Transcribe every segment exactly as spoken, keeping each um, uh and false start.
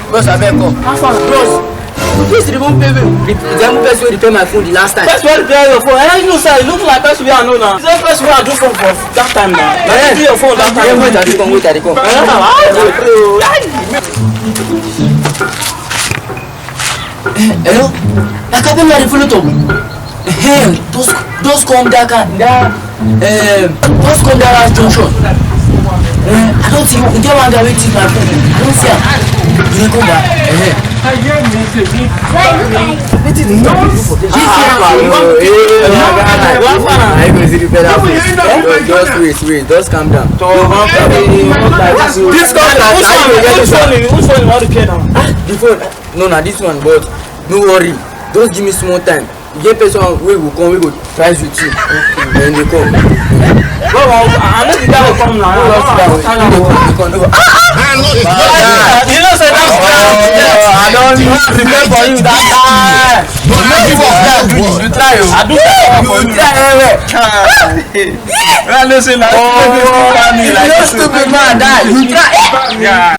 Bros, abeg come. How far? Bros, you just remove pay me. The, the person wey repair my phone the last time. Person wey repair your phone? Eh, you know, sir, you look like person wey I know now. Is that person wey I do phone for that time now? Na you do your phone that time. Wait, I dey come, wait, I dey come. Eh, how you dey play o? Hello? Na Kabelu I dey follow talk. Hey, just, just come that car, that, um, just come that last junction. Eh, I don see, e get one guy wey thief my phone. I don see am. E dey come back. Eh. Wetin dey happen? How far na? How far na? Just wait, wait, just calm down. This contract, which phone you wan repair now? Ah, the phone. No, na this one, but no worry. Just give me small time. E get person wey go come, wey go price with you. Then dey come. Bro, I know the guy go come now. No, no, no, no, no. You know say that guy, I don prepare for you that time. You try o. I do try for you. You try well well. I know say na you stupid man, die. You try.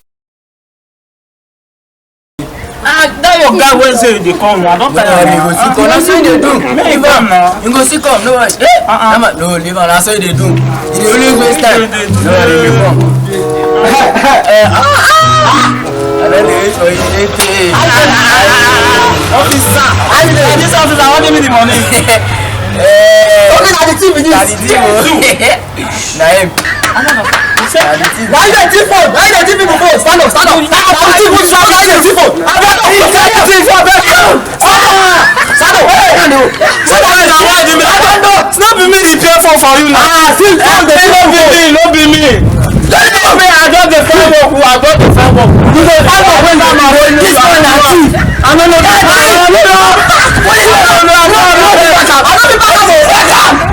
Ah, that your guy wey say you dey come, I don tell you. You go see, na so you dey do. Leave am now. You go see come, no worry. Eh, uh-uh. No, leave am, na so you dey do. You dey always waste time. No worry, you come. Eh, ah, ah. I don dey wait for you. Officer, I dey. This officer, what do you mean the money? Eh, okay, na the thing be this. Na the thing o. Na him. Na the thing. Why you dey thief phone? Why you dey thief people phone? Stand up, stand up. Stand up. Why you dey thief phone? Stand up. Stand up. Stand up. Stand up. Stand up. Stand up. Stand up. Stand up. No be me repair phone for you now. Ah, see, no be me, no be me. Don't tell me I just dey find work. I just dey find work. You dey find work when na my own. This one na thief. I no know that. I no know. What is that? I no know. I no know. I no know.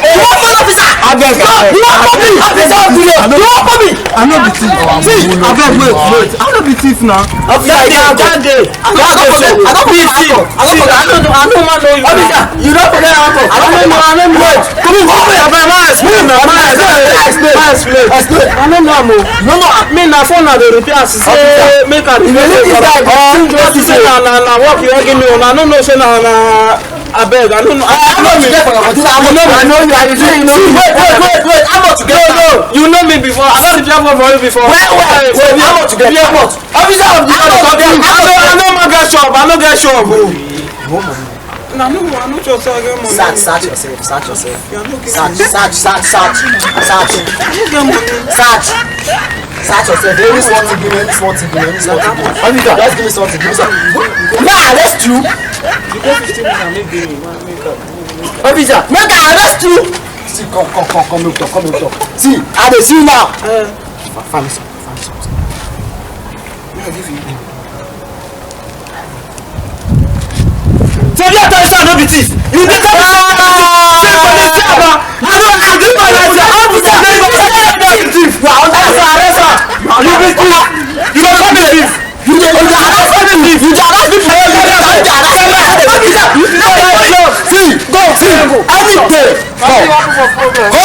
You wan follow officer? Abeg, no, abeg. You wan copy? Officer of the law. You wan copy? I no be thief. See, abeg, wait, wait. I no be thief now. Officer, I don forget. I don forget. I don forget. I no know. I no wan know you. Officer, you don forget how to. I no know. I no know. Wait. Come on, come on. Abeg, ma explain now. Ma explain. Explain. Ma explain. Explain. I no know am o. No, no. Me na phone I dey repair. As you say, make I repair. If you leave this guy, come. Just say na, na, na work you wan give me o. I no know say na, na. Abeg, I no know. I no know. I know you. I dey say you know me. Wait, wait, wait, wait. How much you get? No, no. You know me before. I don repair phone for you before. Wait, wait, wait. How much you get? How much? Officer of the law, I no, I no get shop. I no get shop o. Na no, I no sure say I get money. Search, search yourself. Search yourself. Search, search, search, search, search. I no get money. Search. Search yourself. Any small thing, give me any small thing, give me any small thing. Officer, just give me something. Give me something. May I arrest you? You get fifteen minutes, make give me. Officer, make I arrest you. See, come, come, come, come, make we talk, come, make we talk. See, I dey see you now. Eh. Fa-, find me something, find me something. Make I give you. Say, me I tell you say I no be thief. You dey tell me say I no be thief. Say, for this job, ah, I no, I dey for this job. How be say I no be thief? You are under arrest, sir. You be thief. You dey call me thief. You dey, you dey harass people. You dey harass people. You dey harass people. See, go, see, any day. Come. Come.